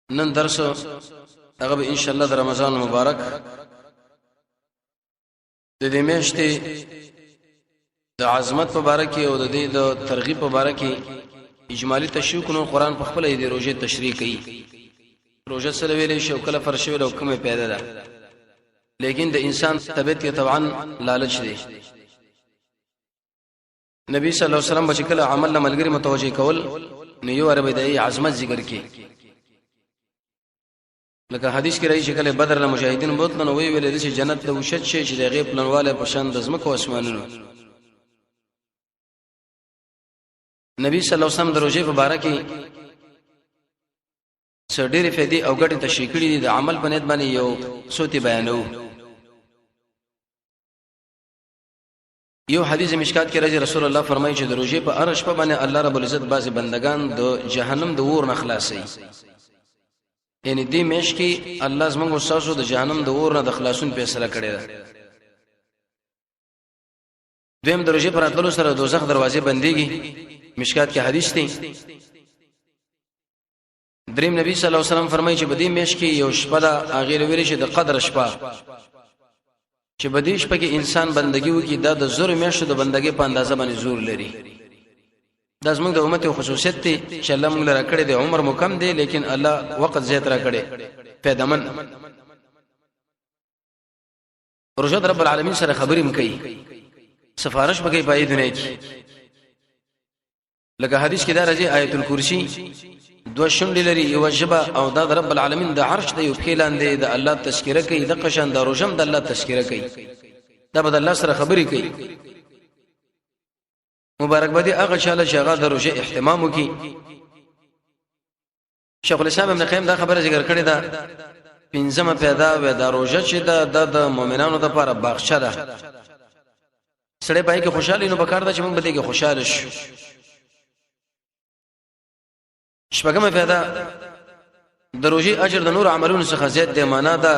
نن درس هغه به ان شاء الله د رمضان مبارک د دې میاشتې د عظمت په باره کې او د دې د ترغیب په باره کې اجمالی تشریح کونو. قران په خپل د روزه تشریح کوي، روزه سره ویلې شو، کله فرض شوی او کومه پیدا ده، لیکن د انسان طبیعت کې طبعا لالچ دی. نبی صلی الله علیه وسلم چې کله عمل له ملګری متوجه کول، نو یو عربی د عظمت ذکر کی. لکه حدیث کې راځي چې کله بدر له مجاهدین بوتل، نو وی ویل چې جنت له وشت شي چې د غیب پلنواله په شان د زمکو اسمانونو. نبی صلی الله علیه وسلم د روزې په باره کې څه ډېرې فائدې او ګټې تشریح کړې دي. د عمل په نیت باندې یو صوتي بیانو. یو حدیث مشکات کې راځي، رسول الله فرمایي چې د روزې په هر شپه باندې الله رب العزت بعضې بندگان د جهنم د اور نه خلاصوي. یعنی دې میش کې الله زموږ استادو د جهنم د اور نه د خلاصون فیصله کړې ده. دویم، د روزې پر راتللو سره دوزخ دروازې بنديږي، مشکات کې حدیث دی. دریم، نبی صلی الله علیه وسلم فرمایي چې په دې میش کې یو شپه ده، هغه ویل چې د قدر شپه، چې په دې شپه کې انسان بندگی وکړي، دا د زور میاشتو د بندګۍ په اندازه باندې زور لري. دا زموږ د امت خصوصیت دی چې الله موږ لره کړی دی، عمر مو کم دی لیکن الله وخت زیات را کړی پیدمن. روزه رب العالمین سره خبرې هم کوي، سفارش به کوي په دنیا کې. لکه حدیث کې دا راځي، آیت الکرسی دوه شونډې لري، یو ژبه، او دا د رب العالمین د عرش د یو پښې لاندې د الله تذکره کوي. د قشان د روزم د الله تذکره کوي، دا به د الله سره خبرې کوي. مبارک باندې هغه چاله چې هغه د روزه اهتمام وکړي. شیخ الاسلام ابن قیم دا خبره ذکر کړې ده، پنځمه پیدا و د روزه چې دا د مؤمنانو لپاره باغچه ده. سړی پای کې خوشاله نو بکار ده چې موږ به دې کې خوشاله شو. شپږمه پیدا، د روزي اجر د نور عملونو څخه زیات دی. معنا دا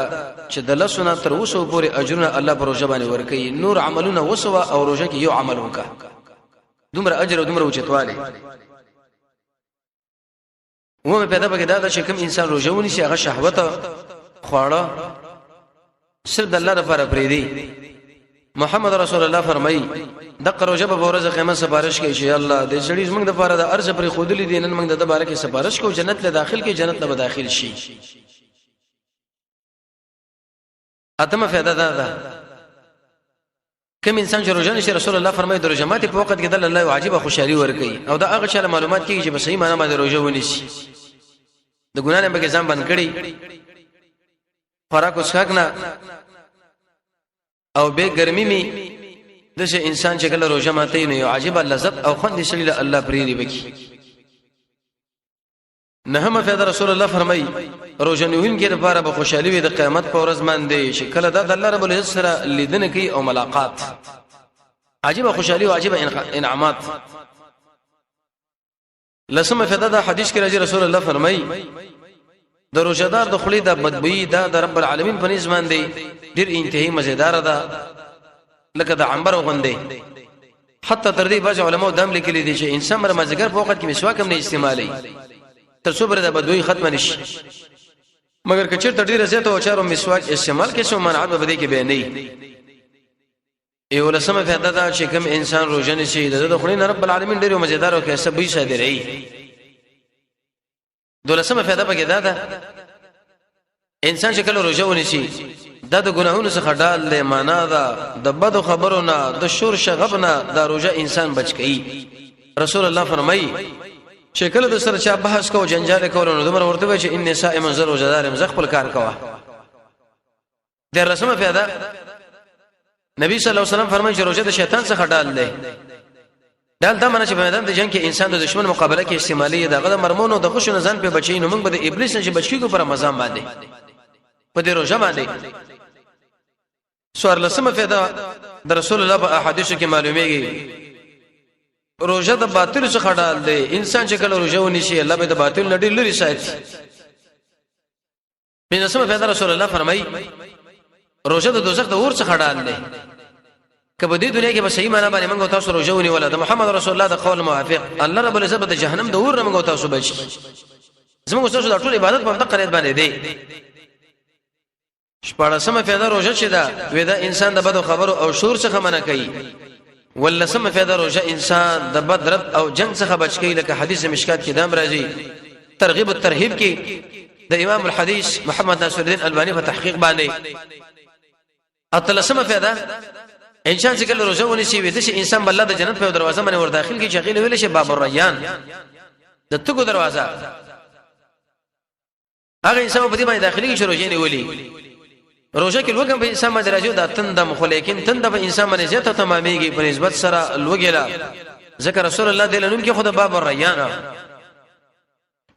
چې د لسونه تر اوسه پورې اجرونه الله پر روزه باندې ورکوي. نور عملونه وسوه او روزه کې یو عمل وکړه، دومره اجر او دومره اوچتواله. ومه پیدا پکې دا ده چې کوم انسان روزه ونیسي، هغه شهوت خواړه صرف د الله لپاره پرې دی. محمد رسول الله فرمایي د قروجه په ورځ قیامت سفارش کوي چې الله دې سړي زمنګ د پاره د ارز پر خودلې دي، نن موږ د باره کې سفارش کو، جنت له داخل کې، جنت له داخل شي. اتمه فائدہ دا ده، کوم انسان چې روزه نشي، رسول الله فرمایي د روزه ماتي په وخت کې د الله عجیب خوشحالي ورکوي، او دا هغه چاله معلومات کیږي چې په صحیح معنی باندې روزه ونیسي، د ګناه نه به ځان بند کړي، خوراک او څښاک نه او به ګرمي می. دغه انسان چې کله روزه ماته، نو یو عجیب لذت او خوند شي له الله پرې بکی. نهمه فائدہ، رسول الله فرمایي روزه نیون کې لپاره به خوشحالي وي د قیامت په ورځ باندې چې کله دا د الله رب العزت سره لیدنه کوي او ملاقات، عجیب خوشحالي او عجیب انعامات. لسمه فائدہ، دا حدیث کې راځي، رسول الله فرمایي د روزدار د خلی د بدبوئی دا د رب العالمین په نس باندې ډیر انتهایی مزیدار ده، لکه د عنبر غوندې. حتی تر دې بعض علماو دم لیکلي دي چې انسان مر مازیګر په وخت کې مسواک هم نه استعمالي تر څو بر د بدوی ختم نشي، مګر کچیر تر ډیره زیاته او چارو مسواک استعمال کې سو منعت به دې کې به نه. یو لسمه فائدہ دا چې کوم انسان روزه نشي، د خپل رب العالمین ډیره مزیدار او کیسه به صادري. دولسمه فائدہ پکې دا ده، انسان چې کله روزه ونیسي، دا د ګناهونو څخه ډال دی. معنا دا د بدو خبرو نه، د شور شغب نه د روزه انسان بچ کوي. رسول الله فرمایي چې کله د سره چا بحث کو، جنجال کول، نو دومره ورته وایي چې ان صائم، زه روزه دارم، زه خپل کار کوه. د رسمه فائدہ، نبی صلی الله علیه وسلم فرمایي چې روزه د شیطان څخه ډال دی. ډال دا معنی چې په میدان د جنگ کې انسان د دشمن مقابله کې استعمالي، دغه د مرمونو د خوشو نه ځان په بچی، نو موږ به د ابلیس نه چې بچی کو پر رمضان باندې په دې روزه باندې. سوار لسمه فائدہ، د رسول الله په احادیثو کې معلومیږي روزه د باطل څخه ډال دی. انسان چې کله روزه ونیسي، الله به د باطل نه ډېر لري ساتي. پنځمه فائدہ، رسول الله فرمایي روزه د دوزخ د اور څخه ډال دی. کبه دې دنیا کې به صحیح معنا باندې موږ تاسو روزه ونیوله، د محمد رسول الله د قول موافق، الله رب العزت د جهنم د اور نه موږ تاسو بچ. زموږ تاسو د ټول عبادت په دقه نیت باندې دی. شپاړسمه فایده، روزه چې ده وې دا انسان د بدو خبرو او شور څخه منع کوي. ولسمه فایده، روزه انسان د بد رد او جنگ څخه بچ کوي، لکه حدیث مشکات کې دام راځي، ترغیب او ترهیب کې د امام الحدیث محمد ناصر الدین البانی په تحقیق باندې. اتلسمه فایده، انسان چې کله روزه ونیسي وي د انسان بل د جنت په دروازه باندې ور داخل کی چې غیله ویل شي باب الریان، د تګو دروازه. هغه انسان په دې باندې داخلي کې روزه نیولې. روزه کې لوګم په انسان باندې راځي دا تندم، خو لیکن تند په انسان باندې زیاته تمامېږي په نسبت سره لوګیلا، ځکه رسول الله د لنوم کې خود باب الریان.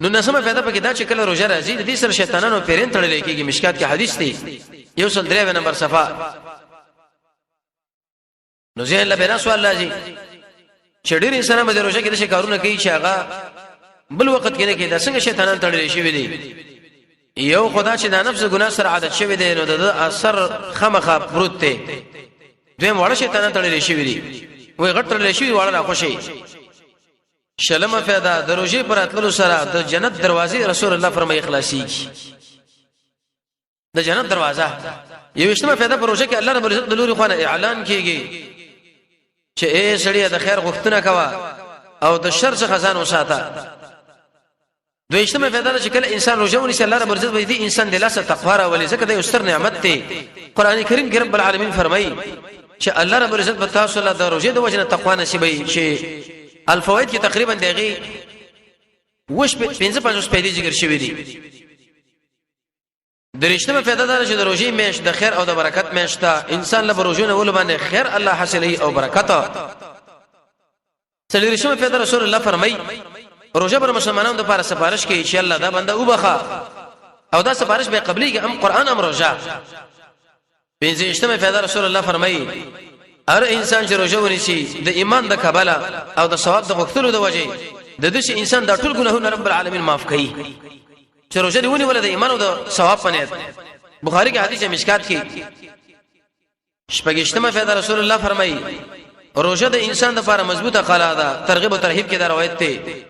نو نسمه پیدا پکې دا چې کله روزه راځي د دې سره شیطانانو پیرین تړل کېږي، مشکات کې حدیث دی، یو سل درې نمبر صفه. نو ذهن له بنا سوال راځي چې ډېر انسانان به روزه کې د کارونه کوي چې هغه بل وخت کې نه کوي، دا څنګه شیطانان تړل شوی دي؟ یو خدا چې د نفس ګناه سره عادت شوی دی، نو د اثر خامخا پروت دی. دویم، وړه شیطانان تړل شوی دي، وای غټ تړل شوی، وړه را خوشي. شلمه فایده، د روزې پر اتلو سره د جنت دروازې رسول الله فرمایي خلاصيږي، د جنت دروازه. یوشتمه فایده، پروژه کې الله رب العزت د لوري خو اعلان کیږي چې اے سړی د خیر غوښتنه کوه او د شر څخه ځان وساته. دویشتمه فایده، چې کله انسان روزه ونیسي الله رب العزت به دې انسان د لاسه تقوا راولي، ځکه دا یو ستر نعمت دی. قران کریم کې رب العالمین فرمایي چې الله رب العزت به تاسو له د روزې د وجنه تقوا نصیبوي، چې الفوائد کې تقریبا دغه وش 55 پیدې ذکر شوی دي. درشتمه فایده دا چې د روزي میش د خیر او د برکت میش ده، انسان له روزو نه ول باندې خیر الله حاصلوي او برکت. څلورشمه فایده، رسول الله فرمایي روزه پر مسلمانانو لپاره سفارش کوي چې الله دا بنده وبخا، او دا سفارش به قبليږي، ام قران ام روزه. پنځشتمه فایده، رسول الله فرمایي هر انسان چې روزه ونیسي د ایمان د کبله او د ثواب د غوښتلو د وجې د دې انسان د ټول ګناهونو رب العالمین معاف کوي، چې روزه دی ونیول د ایمان او د ثواب په نیت. بخاری کې حدیث، مشکات کې. شپږشتمه فایده، رسول الله فرمایي روزه د انسان لپاره مضبوطه قلا ده، ترغیب او ترهیب کې دا روایت دی،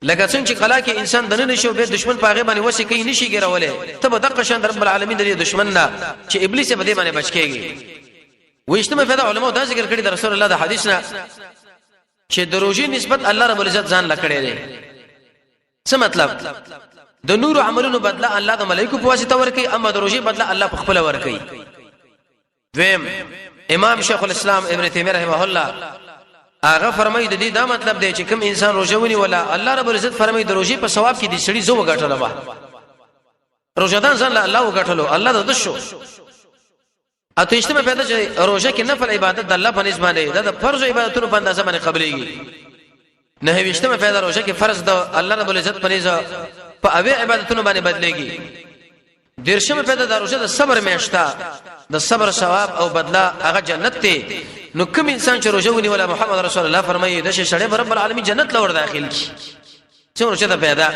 لکه څنګه چې قلا کې انسان دنه نشو به دشمن پاغه باندې وسه کوي نشي ګرولې، ته به دغه شان رب العالمین د دشمن نه چې ابلیس په دې باندې بچ کېږي. ویشتمه فایده، علماء دا ذکر کړی د رسول الله د حدیث نه چې د روزي نسبت الله رب العزت ځان لکړی دی. څه مطلب؟ د نور عملونو بدله الله د ملائکو په واسطه ورکي، اما د روزي بدله الله په خپل ورکي. دویم، امام شیخ الاسلام ابن تیمیه رحمه الله هغه فرمایي د دې دا مطلب دی چې کوم انسان روزه ونی ولا الله رب العزت فرمایي د روزي په ثواب کې د سړي زو وګټل، وا روزدان ځان له الله وګټلو، الله د شو. اتهشتمه پیدا چې روزه کې نفل عبادت د الله په نسبت باندې دا د فرض عبادتونو په اندازه باندې قبليږي. نه ویشتمه پیدا، روزه کې فرض د الله رب العزت په نسبت په اوی عبادتونو باندې بدلېږي. دیرشمه پیدا، د روزه د صبر میاشته، د صبر ثواب او بدله هغه جنت ته. نو کوم انسان چې روزه ونیوله محمد رسول الله فرمایي د شړې رب العالمین جنت لور داخل کی. څومره چې دا پیدا.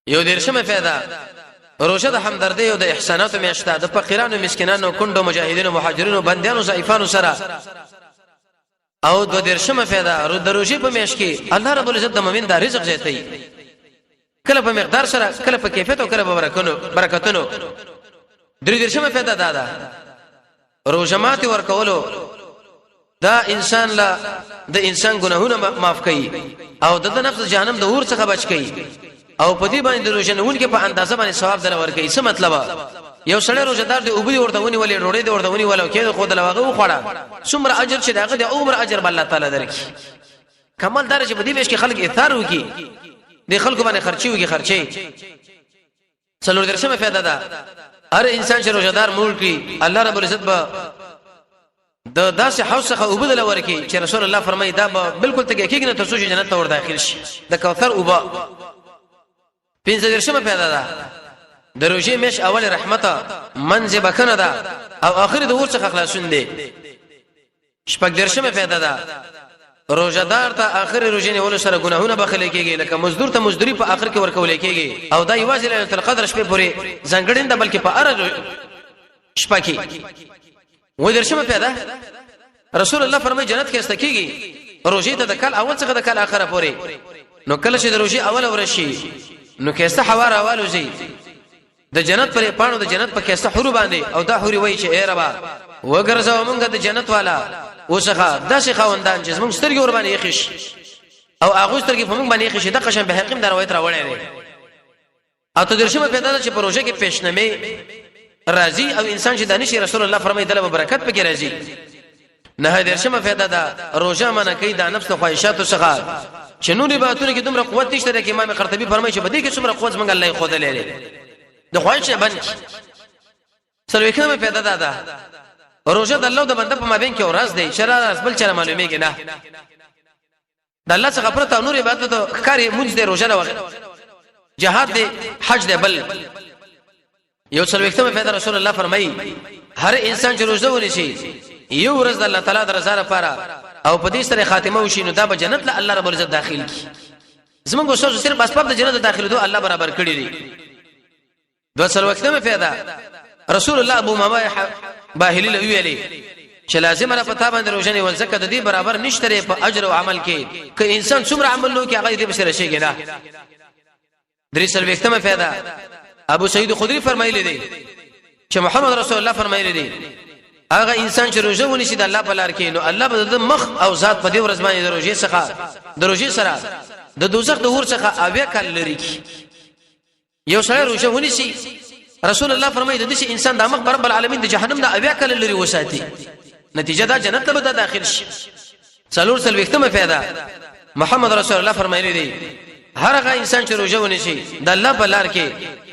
یو دیرشمه فایده، روزه د همدردۍ او د احساناتو میاشت ده، د فقیرانو، مسکینانو، کندو، مجاهدینو، مهاجرینو، بندیانو، ضعیفانو سره. او دو دیرشمه فایده، د روزې په میاشت کې الله رب العزت د مؤمن د رزق زیاتوي، کله په مقدار سره، کله په کیفیت او کله په برکتونو. درې دیرشمه فایده دا ده، روزه ماتي ورکولو دا انسان لا د انسان ګناهونه معاف کوي او د نفس جهنم د اور څخه بچ کوي، او په دې باندې د روزه نون کې په اندازه باندې ثواب در ور کوي. څه مطلب؟ یو سړی روزدار دی، وبدي ورته ونی ولې، ډوړې دی ورته ونی ولو کې خو د لواغه وخوړه، څومره اجر چې داغه د عمر اجر به الله تعالی درکړي. کمال دار چې په دې مېش کې خلک اثار وکي، د خلکو باندې خرچي وکي خرچي. څلور درشمه فایده ده، هر انسان چې روزدار مول کړي الله رب العزت به د داسې حوض څخه وبدل ورکی چې رسول الله فرمایي دا به بالکل تګ کېږي نه تر څو چې جنت ته ور داخل شي، د کوثر وبا. پنځه درشمه پیدا ده، د روزي مش اول رحمت منځ بکنه ده او اخر د ور څخه خلاصون دی. شپږ درشمه پیدا ده، روزدار ته اخر روزي نیولو سره ګناهونه بخښل کېږي، لکه مزدور ته مزدوري په اخر کې ورکول کېږي، او دا یوازې ليله القدر شپه پورې ځانګړې ده، بلکې په هر شپه کې. و درشمه پیدا، رسول الله فرمایي جنت کې استکیږي روزي ته د کال اول څخه د کال اخره پورې. نو کله چې د روزي اول ورځ شي نو کیسه هوا راوالوځي د جنت پر پانو د جنت په کیسه حور باندې، او دا حوري وایي چې اے ربا وګرځو مونږ د جنت والا اوسخه داسې خاوندان چې زمونږ سترګې ور باندې یخش او هغه سترګې په مونږ باندې یخش. د قشم به حکیم دا روایت راوړی دی. اته درشمه پیدا ده چې پروژه کې پیشنمه راځي او انسان چې دانش رسول الله فرمایي دله برکت پکې راځي. نه درشمه پیدا ده، روزه منه کوي د نفس خواهشاتو څخه چې نور عبادتونو کې دومره قوت نشته، چې امام قرطبي فرمایي چې بده کې څومره قوت زمونږ الله خو دلې د خواهش بند. سلوکمه پیدا ده، ده روزه د الله د بنده په مابین کې ورځ دی چې راز بل چا معلومیږي نه، د الله څخه پرته نور عبادت ښکاری مونږ دی، روزه نه، جهاد دی، حج دی. بل یو څلوېښتمه پیدا، رسول الله فرمایي هر انسان چې روزه ونیسي یو ورځ د الله تعالی د رضا لپاره او په دې سره خاتمه وشي، نو دا به جنت له الله رب العزت داخل کی. زمونږ استاد صرف اسباب د جنت داخلي دوه الله برابر کړی دي. دوه څلوېښتمه پیدا، رسول الله ابو ماما باهلی له ویلي چې لازم را پتا باندې روزنه ول، ځکه د دې برابر نشته په اجر او عمل کې، که انسان څومره عمل نو کې هغه دې بشره شي نه. درې څلوېښتمه پیدا، ابو سعید خدری فرمایلی دی چې محمد رسول الله فرمایلی دی هغه انسان چې روزه ونیسي د الله په لار کې، نو الله به د مخ او ذات په دې ورځ باندې د روزې څخه د روزې سره د دوزخ د اور څخه اویا کال لري کی. یو سړی روزه ونیسي، رسول الله فرمایي د دې انسان د مخ رب العالمین د جهنم نه اویا کال لري وساتي، نتیجه دا جنت ته به داخل شي. څلور څلوېښتمه پیدا، محمد رسول الله فرمایلی دی هر هغه انسان چې روزه ونیسي د الله په لار کې،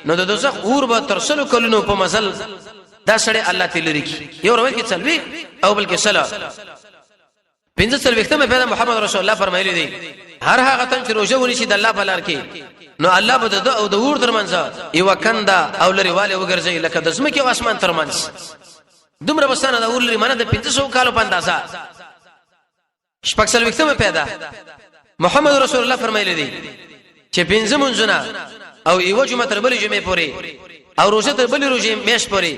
نو د دوزخ اور به تر سلو کلونو په مزل دا سړی الله ته لري کی. یو روایت کې څلوي او بلکې سلا. پنځه څلوېښتمه پیدا، محمد رسول الله فرمایلی دی هر هغه تن چې روزه ونیسي د الله په لار کې، نو الله به د او د اور ترمنځ یو کنده او لري والي وګرځي لکه د زمکه او اسمان ترمنځ، دومره بسانه د اور لري، معنی د 500 کالو په اندازه. شپږ څلوېښتمه پیدا، محمد رسول الله فرمایلی دی چې پنځه منځونه او یو جمعه تر بلې جمعې پورې او روزه تر بلې روزې میش پورې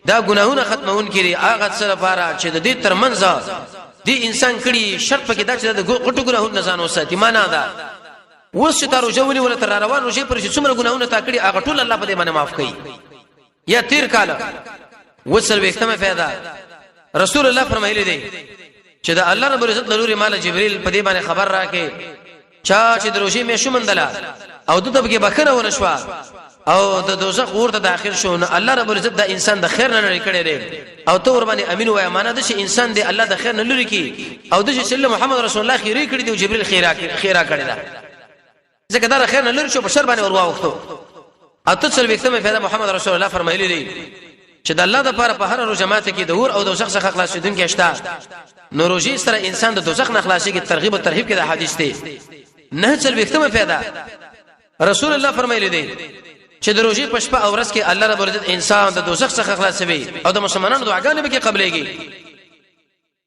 دا ګناهونه ختمون کړي، هغه څه لپاره چې د دې ترمنځ دی انسان کړي، شرط پکې دا چې د غټو ګناهونو ځان وساتي. معنا دا اوس چې تا روزه ونیوله تر روان روزې پر چې څومره ګناهونه تا کړي هغه ټول الله په دې باندې معاف کړي یا تیر کال. وصل وختمه پیدا، رسول الله فرمایلی دی چې د الله رب العزت لوري مال جبريل په دې باندې خبر راکې چا چې د روزي مې شومندله او د دبګه بخنه ونشوا او د دوزخ ورته داخل شو، نو الله رب العزت د انسان د خیر نه لري کړی دی او ته ور باندې امین وای. معنا د چې انسان دی الله د خیر نه لري کی او د چې محمد رسول الله خیره کړی دی او جبريل خیره خیره کړی دا، ځکه دا خیر نه لري شو په شر باندې ور واوښتو. اته څلوېښتمه پیدا، محمد رسول الله فرمایلی دی چې د الله د پاره په هر روزه ماته کې د اور او دوزخ څخه خلاصېدونکي شته، نو روزي سره انسان د دوزخ نه خلاصيږي. ترغیب او ترهیب کې د حدیث دی. نه څلوېښتمه پیدا، رسول الله فرمایلی دی چې د روزي په شپه او ورځ کې الله رب العزت انسان د دوزخ څخه خلاصوي او د مسلمانانو دعاګانې به کې قبليږي.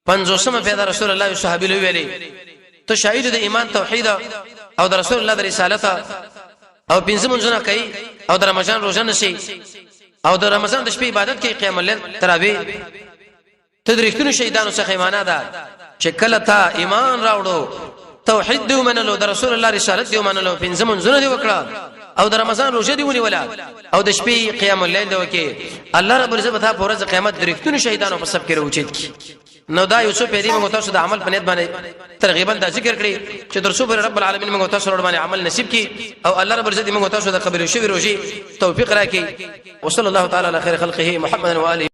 پنځوسمه پیدا، رسول الله صحابي له ویلي ته شاهد د ایمان، توحید او د رسول الله د رسالت او پنځه منځونه کوي او د رمضان روزه نشي او د رمضان د شپې عبادت کوي، قیام الليل، تراوی، ته د رښتونو شهیدانو څخه. معنا ده چې کله تا ایمان راوړو، توحید دی ومنلو، د رسول الله رسالت دی ومنلو، پنځه منځونه دی وکړه او د رمضان روزه دی ونیوله او د شپې قیام الليل دی وکي، الله رب العزت ته په ورځ قیامت د رښتونو شهیدانو په صف کې راوچت کی. نو دا یو څه پیری موږ تاسو د عمل په نیت باندې ترغیبا دا ذکر کړی چې تر څو پر رب العالمین موږ تاسو باندې عمل نصیب کړي او الله رب العزت موږ تاسو د قبول شوی روزي توفیق راکړي. وصلی الله تعالی علی خیر خلقه محمد و آله.